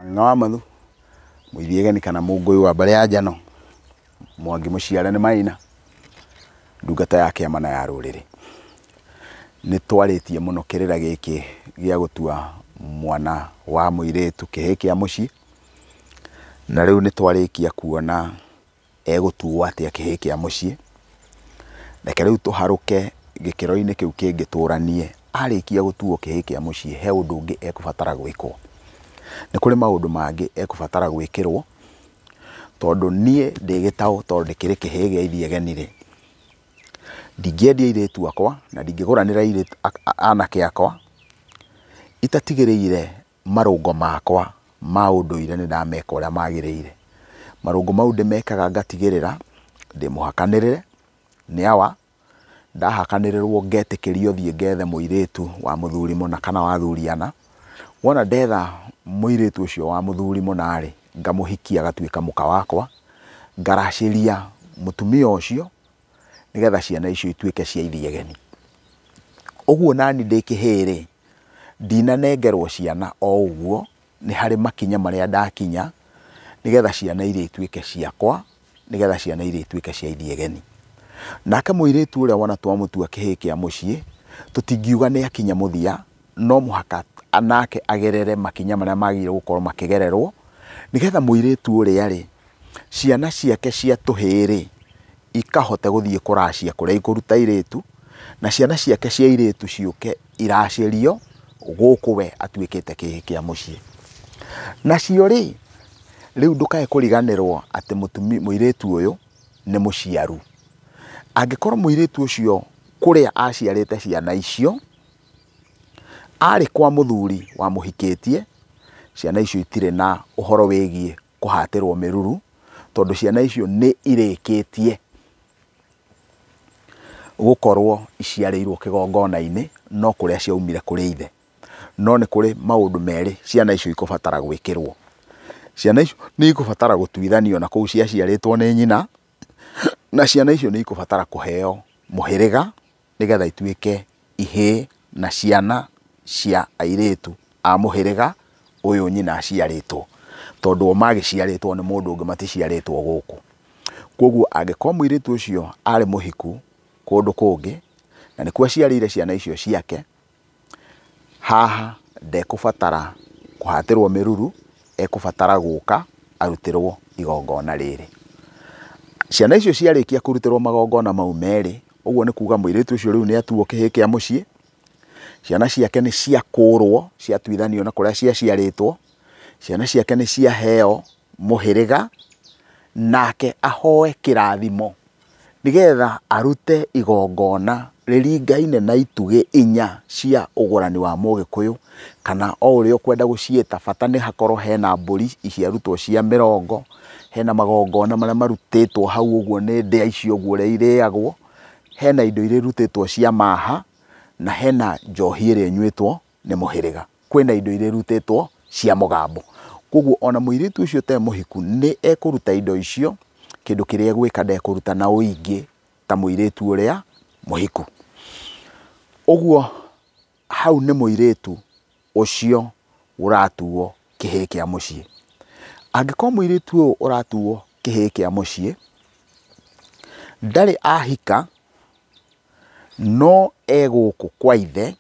Ng'ang'a wa Mathu, Mũithiegeni kana Mũngũyũ wa mbarĩ ya Njano, Mwangi mũciare nĩ Maina, ndungata ya kĩama na ya rũrĩrĩ. Nĩ twarĩtie mũno kĩrĩra gĩkĩ gĩa gũtua mwana wa mũirĩtu kĩhĩĩ kĩa mũciĩ, na rĩu nĩ twarĩkia kuona egũtuo atĩa kĩhĩĩ kĩa mũciĩ. Reke rĩu tũharũke gĩkĩro-inĩ kĩu kĩngĩ tũranie, arĩkia gũtuo kĩhĩĩ kĩa mũciĩ he ũndũ ũngĩ ekũbatara gwĩkwo. Nĩ kũrĩ maũndũ mangĩ ekũbatara gwĩkĩrwo, tondũ niĩ ndĩ gĩtaũ tondũ ndĩkĩrĩ kĩhĩĩ gĩa ithiegeni-rĩ, ndingĩendia airĩtu akwa na ndingĩgũranĩra airĩtu anake akwa itatigĩrĩire marũngo makwa ma ũndũire nĩ ndameka ũrĩa magĩrĩire. Marũngo mau ndĩmekaga ngatigĩrĩra ndĩ mũhakanĩrĩre nĩ awa, ndahakanĩrĩrwo ngetĩkĩrio thiĩ ngethe mũirĩtu wa mũthuri mũna kana wa athuri ana. Wona ndetha mũirĩtu ũcio wa mũthuri mũna-rĩ, ngamũhikia agatuĩka mũka wakwa, ngaracĩria mũtumia ũcio nĩgetha ciana icio ituĩke cia ithiegeni. Ũguo nani ndĩ kĩhĩĩ-rĩ, ndinanengerwo ciana o ũguo, nĩ harĩ makinya marĩa ndakinya nĩgetha ciana iria ituĩke ciakwa, nĩgetha ciana iria ituĩke cia ithiegeni. Nake mũirĩtu ũrĩa wona twamũtua kĩhĩĩ kĩa mũciĩ, tũtingiuga nĩ akinya mũthia, no mũhaka nake agerere makinya marĩa magĩrĩire gũkorwo makĩgererwo, nĩgetha mũirĩtu ũrĩa rĩ, ciana ciake cia tũhĩĩ rĩ, ikahote gũthiĩ kũracia kũrĩa ikũruta airĩtu, na ciana ciake cia airĩtu ciũke iracĩrio gũkũ we atuĩkĩte kĩhĩĩ kĩa mũciĩ. Nacio rĩ, rĩu ndũkae kũriganĩrwo atĩ mũirĩtu ũyũ nĩ mũciaru. Angĩkorwo mũirĩtu ũcio kũrĩa aciarĩte ciana icio, arĩ kwa mũthuri wamũhikĩtie, ciana icio itirĩ na ũhoro wĩgiĩ kũhatĩrwo mĩruru, tondũ ciana icio nĩ irĩkĩtie gũkorwo iciarĩirwo kĩgongona-inĩ, no kũrĩa ciaumire kũrĩ ithe. No nĩ kũrĩ maũndũ merĩ ciana icio ikũbatara gwĩkĩrwo. Ciana icio nĩ ikũbatara gũtuithanio na kũu ciaciarĩtwo nĩ nyina, na ciana icio nĩ ikũbatara kũheo mũhĩrĩga nĩgetha ituĩke ihĩĩ na ciana cia airĩtu a mũhĩrĩga ũyũ nyina aciarĩtwo, tondũ o magĩciarĩtwo nĩ mũndũ ũngĩ maticiarĩtwo gũkũ. Koguo angĩkorwo mũirĩtu ũcio arĩ mũhiku kũndũ kũngĩ na nĩkuo aciarĩire ciana icio ciake, haha ndekũbatara kũhatĩrwo mĩruru, ekũbatara gũka arutĩrwo igongona rĩrĩ. Ciana icio ciarĩkia kũrutĩrwo magongona mau merĩ, ũguo nĩ kuga mũirĩtu ũcio rĩu nĩ atuo kĩhĩĩ kĩa mũciĩ, ciana ciake nĩ ciakũrwo, ciatuithanio na kũrĩa ciaciarĩtwo, ciana ciake nĩ ciaheo mũhĩrĩga, nake ahoe kĩrathimo nĩgetha arute igongona rĩringaine na itugĩ inya cia ũgũrani wa mũgĩkũyũ, kana o ũrĩa ũkwenda gũciĩta, bata nĩ hakorwo hena mbũri ciarutwo cia mĩrongo, hena magongona marĩa marutĩtwo hau ũguo nĩ ndĩa icio ũguo ũrĩa irĩagwo, hena indo iria irutĩtwo cia maha, na hena njohi ĩrĩa ĩnyuĩtwo nĩ mũhĩrĩga. Kwĩna indo iria irutĩtwo cia mũgambo. Koguo ona mũirĩtu ũcio ũtarĩ mũhiku nĩ ekũruta indo icio, kĩndũ kĩrĩa egwĩka ndekũruta na ũingĩ ta mũirĩtu ũrĩa mũhiku. Ũguo hau nĩ mũirĩtu ũcio ũratuo kĩhĩĩ kĩa mũciĩ. Angĩkorwo mũirĩtu ũyũ ũratuo kĩhĩĩ kĩa mũciĩ ndarĩ ahika, no e gũkũ kwa ithe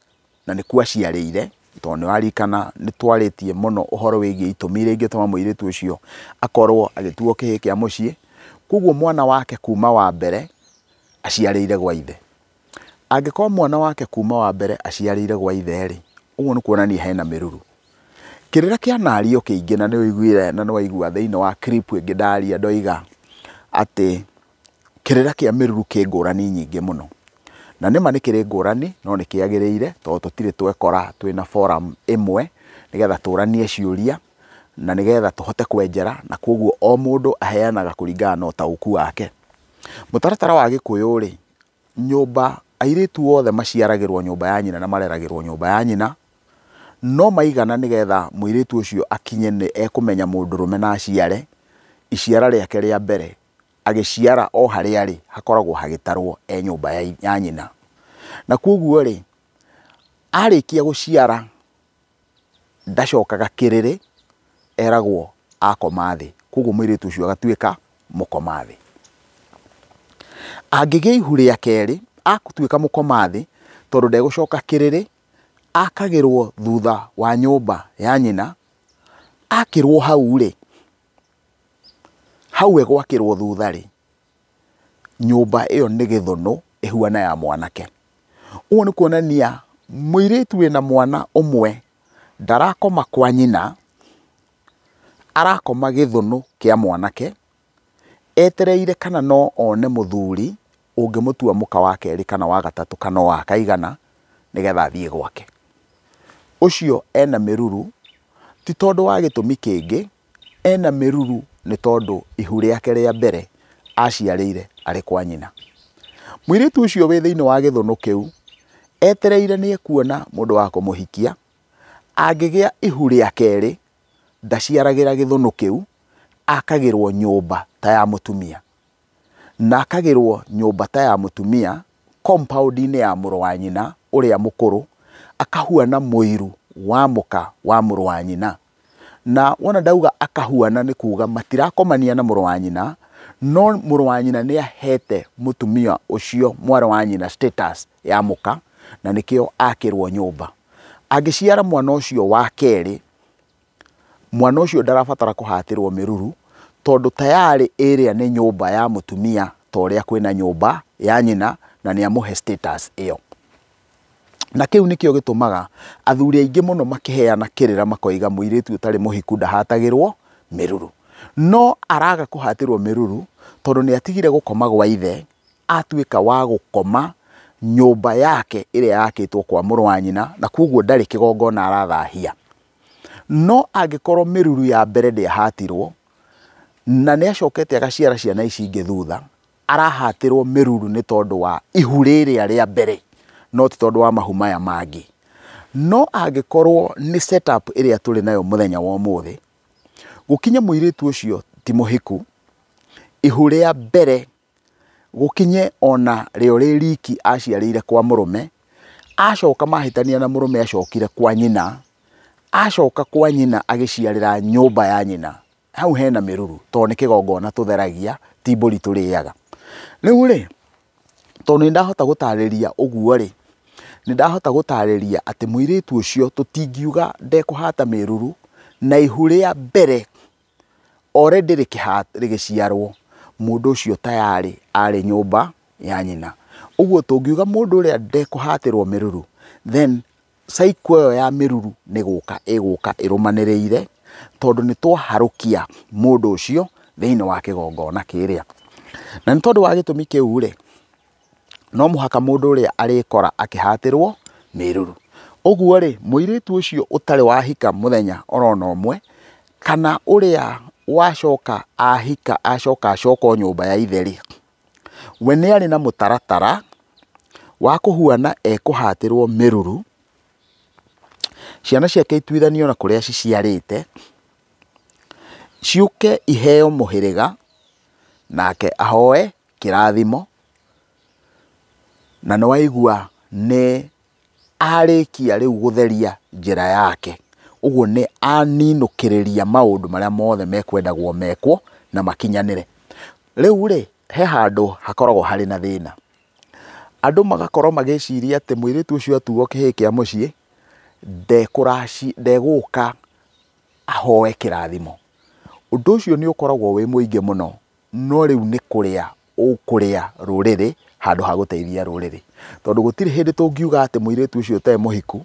na nĩkuo aciarĩire, tondũ nĩ waririkana nĩ twarĩtie mũno ũhoro wĩgiĩ itũmi iria ingĩtũma mũirĩtu ũcio akorwo agĩtuo kĩhĩĩ kĩa mũciĩ. Koguo mwana wake kuma wa mbere aciarĩire gwa ithe. Angĩkorwo mwana wake kuma wa mbere aciarĩire gwa ithe-rĩ, ũguo nĩ kuonania hena mĩruru. Kĩrĩra kĩanario kĩingĩ na nĩ ũiguire na nĩ waigua thĩinĩ wa clip ĩngĩ ndaria ndoiga atĩ kĩrĩra kĩa mĩruru kĩ ngũrani nyingĩ mũno. Na nĩma nĩ kĩrĩ ngũrani no nĩ kĩagĩrĩire tondũ tũtirĩ twekora twĩna forum ĩmwe nĩgetha tũranie ciũria na nĩgetha tũhote kwenjera, na koguo o mũndũ aheanaga kũringana na ũtaũku wake. Mũtaratara wa Gĩkũyũ rĩ, nyũmba airĩtu othe maciaragĩrwo nyũmba ya nyina na mareragĩrwo nyũmba ya nyina, no maigana nĩgetha mũirĩtu ũcio akinye nĩ ekũmenya mũndũrũme na aciare, iciara rĩake rĩa mbere agĩciara o harĩa arĩ hakoragwo hagĩtarwo e nyũmba ya nyina. Na koguo rĩ, arĩkia gũciara ndacokaga kĩrĩrĩ, eragwo akoma thĩ, koguo mũirĩtu ũcio agatuĩka mũkoma thĩ. Angĩgĩa ihu rĩa kerĩ, atuĩka mũkoma thĩ, tondũ ndegũcoka kĩrĩrĩ, akagĩrwo thutha wa nyũmba ya nyina, akĩrwo hau rĩ, hau egwakĩrwo thutha rĩ, nyũmba ĩyo nĩ gĩthũnũ ĩhuana ya mwanake. Ũguo nĩ kuonania mũirĩtu wĩna mwana ũmwe ndarakoma kwa nyina, arakoma gĩthũnũ kĩa mwanake, etereire kana no one mũthuri ũngĩmũtua mũka wa kerĩ kana wa gatatũ kana wa kaigana nĩgetha athiĩ gwake. Ũcio ena mĩruru ti tondũ wa gĩtũmi kĩngĩ, ena mĩruru nĩ tondũ ihu rĩake rĩa mbere aciarĩire arĩ kwa nyina. Mũirĩtu ũcio wĩ thĩinĩ wa gĩthũnũ kĩu etereire nĩ ekuona mũndũ wa kũmũhikia, angĩgĩa ihu rĩa kerĩ ndaciaragĩra gĩthũnũ kĩu, akagĩrwo nyũmba ta ya mũtumia, na akagĩrwo nyũmba ta ya mũtumia compound-inĩ ya mũrũ wa nyina ũrĩa mũkũrũ, akahuana mũiru wa mũka wa mũrũ wa nyina. Na wona ndauga akahuana nĩ kuga matirakomania na mũrũ wa nyina, no mũrũ wa nyina nĩ ahete mũtumia ũcio mwarĩ wa nyina status ya mũka, na nĩkĩo akĩrwo nyũmba. Angĩciara mwana ũcio wa kerĩ, mwana ũcio ndarabatara kũhatĩrwo mĩruru, tondũ tayarĩ ĩrĩa nĩ nyũmba ya mũtumia ta ũrĩa kwĩna nyũmba ya nyina, na nĩ amũhe status ĩyo. Na kĩu nĩkĩo gĩtũmaga athuri aingĩ mũno makĩheana kĩrĩra makoiga mũirĩtu ũtarĩ mũhiku ndahatagĩrwo mĩruru. No araga kũhatĩrwo mĩruru tondũ nĩ atigire gũkoma gwa ithe, atuĩka wa gũkoma nyũmba yake ĩrĩa yakĩtwo kwa mũrũ wa nyina, na koguo ndarĩ kĩgongona arathahia. No angĩkorwo mĩruru ya mbere ndĩahatirwo, na nĩ acokete agaciara ciana ici ingĩ thutha, arahatĩrwo mĩruru nĩ tondũ wa ihu rĩrĩa rĩa mbere, no ti tondũ wa mahu maya mangĩ. No angĩkorwo nĩ setup ĩrĩa tũrĩ nayo mũthenya wa ũmũthĩ, gũkinye mũirĩtu ũcio ti mũhiku, ihu rĩa mbere gũkinye ona rĩo rĩ riki aciarĩire kwa mũrũme, acoka mahĩtania na mũrũme acokire kwa nyina, acoka kwa nyina agĩciarĩra nyũmba ya nyina, hau hena mĩruru tondũ nĩ kĩgongona tũtheragia, ti mbũri tũrĩaga. Rĩu rĩ, tondũ nĩ ndahota gũtarĩria ũguo rĩ, nĩ ndahota gũtarĩria atĩ mũirĩtu ũcio tũtingiuga ndekũhata mĩruru, na ihu rĩa mbere already rĩgĩciarwo, mũndũ ũcio tayarĩ arĩ nyũmba ya nyina. Ũguo tũngiuga mũndũ ũrĩa ndekũhatĩrwo mĩruru, then cycle ĩyo ya mĩruru nĩ gũka ĩgũka ĩrũmanĩrĩire, tondũ nĩ twaharũkia mũndũ ũcio thĩinĩ wa kĩgongona kĩrĩa. Na nĩ tondũ wa gĩtũmi kĩu rĩ, no mũhaka mũndũ ũrĩa arĩkora akĩhatĩrwo mĩruru. Ũguo rĩ, mũirĩtu ũcio ũtarĩ wahika mũthenya orona ũmwe, kana ũrĩa wacoka ahika acoka acoka o nyũmba ya ithe rĩ, we nĩ arĩ na mũtaratara wa kũhuana ekũhatĩrwo mĩruru, ciana ciake ituithanio na kũrĩa ciciarĩte, ciũke iheo mũhĩrĩga, nake ahoe kĩrathimo, na nĩ waigua nĩ arĩkia rĩu gũtheria njĩra yake. Ũguo nĩ aninũkĩrĩria maũndũ marĩa mothe mekwendagwo mekwo na makinyanĩre. Rĩu rĩ, he handũ hakoragwo harĩ na thĩna. Andũ magakorwo magĩciria atĩ mũirĩtu ũcio atuo kĩhĩĩ kĩa mũciĩ, ndegũka ahoe kĩrathimo. Ũndũ ũcio nĩ ũkoragwo wĩ mũingĩ mũno, no rĩu nĩ kũrĩa ũkũrĩa rũrĩrĩ handũ ha gũteithia rũrĩrĩ. Tondũ gũtirĩ hĩndĩ tũngiuga atĩ mũirĩtu ũcio ũtarĩ mũhiku,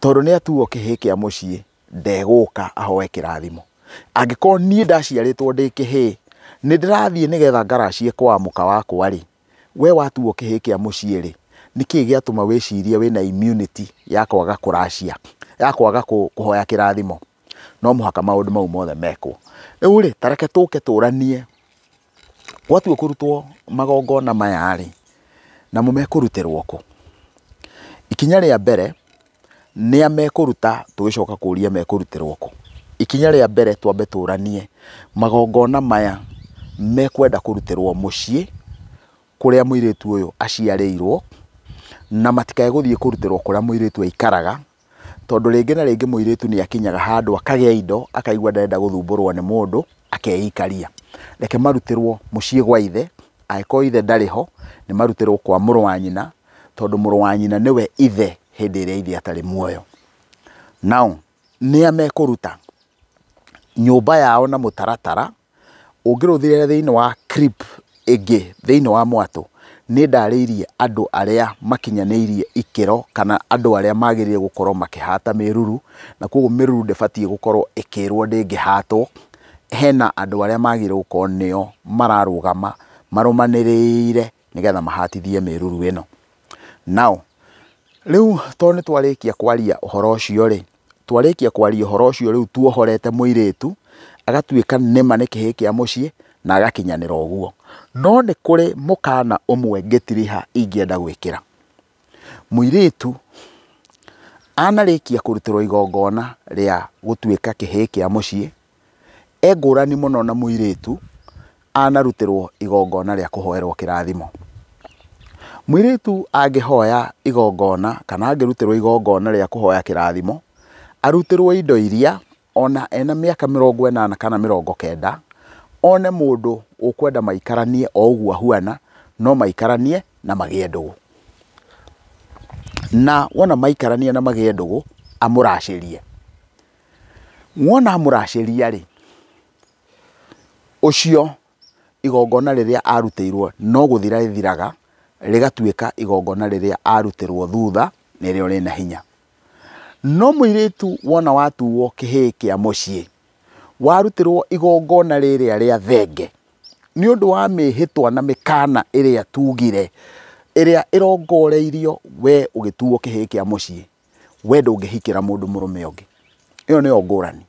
tondũ nĩ atuo kĩhĩĩ kĩa mũciĩ, ndegũka ahoe kĩrathimo. Angĩkorwo niĩ ndaciarĩtwo ndĩ kĩhĩĩ, nĩ ndĩrathiĩ nĩgetha ngaracie kwa mũka wakwa rĩ, we watuo kĩhĩĩ kĩa mũciĩ rĩ, nĩkĩĩ gĩatũma wĩcirie wĩna immunity ya kwaga kũracia, ya kwaga kũhoya kĩrathimo? No mũhaka maũndũ mau mothe mekwo. Rĩu rĩ, ta reke tũke tũranie, gwatua kũrutwo magongona maya rĩ, namo mekũrutĩrwo kũ? Ikinya rĩa mbere, nĩa mekũruta, tũgĩcoka kũria mekũrutĩrwo kũ. Ikinya rĩa mbere twambe tũranie, magongona maya mekwenda kũrutĩrwo mũciĩ, kũrĩa mũirĩtu ũyũ aciarĩirwo, na matikae gũthiĩ kũrutĩrwo kũrĩa mũirĩtu aikaraga, Tondũ rĩngĩ na rĩngĩ mũirĩtu nĩ akinyaga handũ akagĩa indo, akaigua ndarenda gũthumbũrwo nĩ mũndũ, akeikaria. Reke marutĩrwo mũciĩ gwa ithe, angĩkorwo ithe ndarĩ ho, nĩ marutĩrwo kwa mũrũ wa nyina, tondũ mũrũ wa nyina nĩwe ithe hĩndĩ ĩrĩa ithe atarĩ muoyo. Now, nĩa mekũruta nyũmba yao na mũtaratara, ũngĩrũthĩrĩria thĩinĩ wa clip ĩngĩ thĩinĩ wa mwatũ, nĩ ndarĩirie andũ arĩa makinyanĩirie ikĩro kana andũ arĩa magĩrĩire gũkorwo makĩhata mĩruru, na koguo mĩruru ndĩbatiĩ gũkorwo ĩkĩrwo ndĩngĩhatwo. Hena andũ arĩa magĩrĩire gũkorwo nĩo mararũgama marũmanĩrĩire nĩgetha mahatithie mĩruru ĩno. Now, rĩu tondũ nĩ twarĩkia kwaria ũhoro ũcio rĩ, twarĩkia kwaria ũhoro ũcio rĩu tuohorete mũirĩtu, agatuĩka nĩma nĩ kĩhĩĩ kĩa mũciĩ na agakinyanĩra ũguo. No nĩ kũrĩ mũkana ũmwe ngĩtiriha ingĩenda gwĩkĩra. Mũirĩtu anarĩkia kũrutĩrwo igongona rĩa gũtuĩka kĩhĩĩ kĩa mũciĩ, e ngũrani mũno na mũirĩtu anarutĩrwo igongona rĩa kũhoerwo kĩrathimo. Mũirĩtu angĩhoya igongona kana angĩrutĩrwo igongona rĩa kũhoya kĩrathimo, arutĩrwo indo iria ona ena mĩaka 80 kana 90, one mũndũ ũkwenda maikaranie o ũguo ahuana, no maikaranie na magĩe ndũgũ. Na wona maikaranie na magĩe ndũgũ, amũracĩrie. Wona amũracĩria rĩ, ũcio igongona rĩrĩa arutĩirwo no gũthira rĩthiraga, rĩgatuĩka igongona rĩrĩa arutĩrwo thutha nĩrĩo rĩna hinya. No mũirĩtu wona watuo kĩhĩĩ kĩa mũciĩ, warutĩrwo igongona rĩrĩa rĩa thenge, nĩ ũndũ wa mĩhĩtwa na mĩkana ĩrĩa tugire, ĩrĩa ĩrongoreirio we ũgĩtuo kĩhĩĩ kĩa mũciĩ, we ndũngĩhikĩra mũndũ mũrũme ũngĩ. Ĩyo nĩyo ngũrani.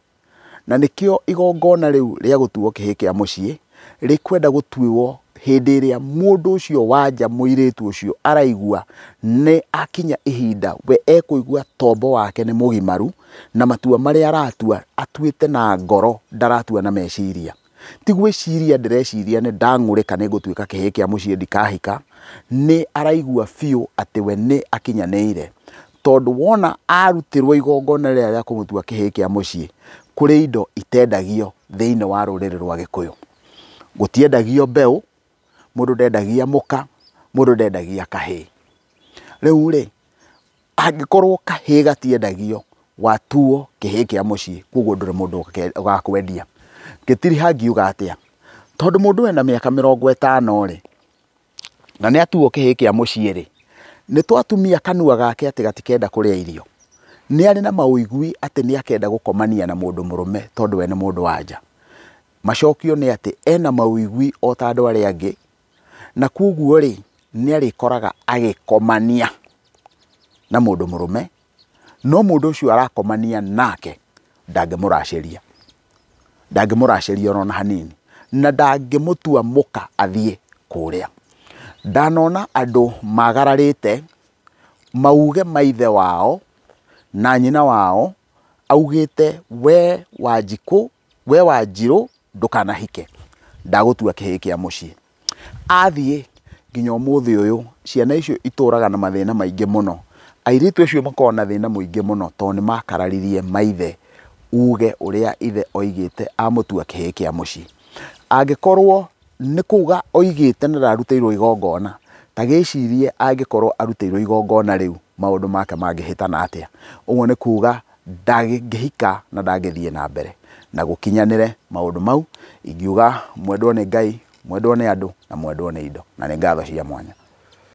Na nĩkĩo igongona rĩu rĩa gũtuo kĩhĩĩ kĩa mũciĩ rĩkwenda gũtuo hĩndĩ ĩrĩa mũndũ ũcio wanja mũirĩtu ũcio araigua nĩ akinya ihinda we ekũigua tombo wake nĩ mũgimaru, na matua marĩa aratua atuĩte na ngoro, ndaratua na meciria. Ti gwĩciria ndĩreciria nĩ ndang'ũrĩka nĩ ngũtuĩka kĩhĩĩ kĩa mũciĩ ndikahika, nĩ araigua biũ atĩ we nĩ akinyanĩire. Tondũ wona arutĩrwo igongona rĩrĩa rĩa kũmũtua kĩhĩĩ kĩa mũciĩ, kũrĩ indo itendagio thĩinĩ wa rũrĩrĩ rwa Gĩkũyũ. Gũtiendagio mbeũ, mũndũ ndendagia mũka, mũndũ ndendagia kahĩĩ. Rĩu rĩ, angĩkorwo kahĩĩ gatiendagio, watuo kĩhĩĩ kĩa mũciĩ, koguo ndũrĩ mũndũ ũgakwendia. Ngĩtiriha ngiuga atĩa? Tondũ mũndũ ena mĩaka 50 rĩ, na nĩ atuo kĩhĩĩ kĩa mũciĩ rĩ, nĩ twatumia kanua gake atĩ gatikenda kũrĩa irio. Nĩ arĩ na maũigui atĩ nĩ akenda gũkomania na mũndũ mũrũme tondũ we nĩ mũndũ wa nja. Macokio nĩ atĩ ena maũigui o ta andũ arĩa angĩ, na koguo rĩ, nĩ arĩkoraga agĩkomania na mũndũ mũrũme, no mũndũ ũcio arakomania nake ndangĩmũracĩria. Ndangĩmũracĩria ona hanini, na ndangĩmũtua mũka athiĩ kũrĩa. Ndanona andũ magararĩte mauge maithe wao na nyina wao augĩte we Wanjikũ, we Wanjirũ ndũkanahike, ndagũtua kĩhĩĩ kĩa mũciĩ. Athiĩ nginya ũmũthĩ ũyũ ciana icio itũraga na mathĩna maingĩ mũno. Airĩtu acio makoragwo na thĩna mũingĩ mũno tondũ nĩ makararirie maithe uge ũrĩa ithe oigĩte amũtua kĩhĩĩ kĩa mũciĩ. Angĩkorwo nĩ kuga oigĩte na ndarutĩirwo igongona, ta gĩcirie angĩkorwo arutĩirwo igongona rĩu maũndũ make mangĩhĩtana atĩa. Ũguo nĩ kuga ndangĩhika na ndangĩthiĩ na mbere na gũkinyanĩre maũndũ mau. Ingiuga mwendwo nĩ Ngai, mwendwo nĩ andũ na mwendwo nĩ indo, na nĩ ngatho cia mwanya.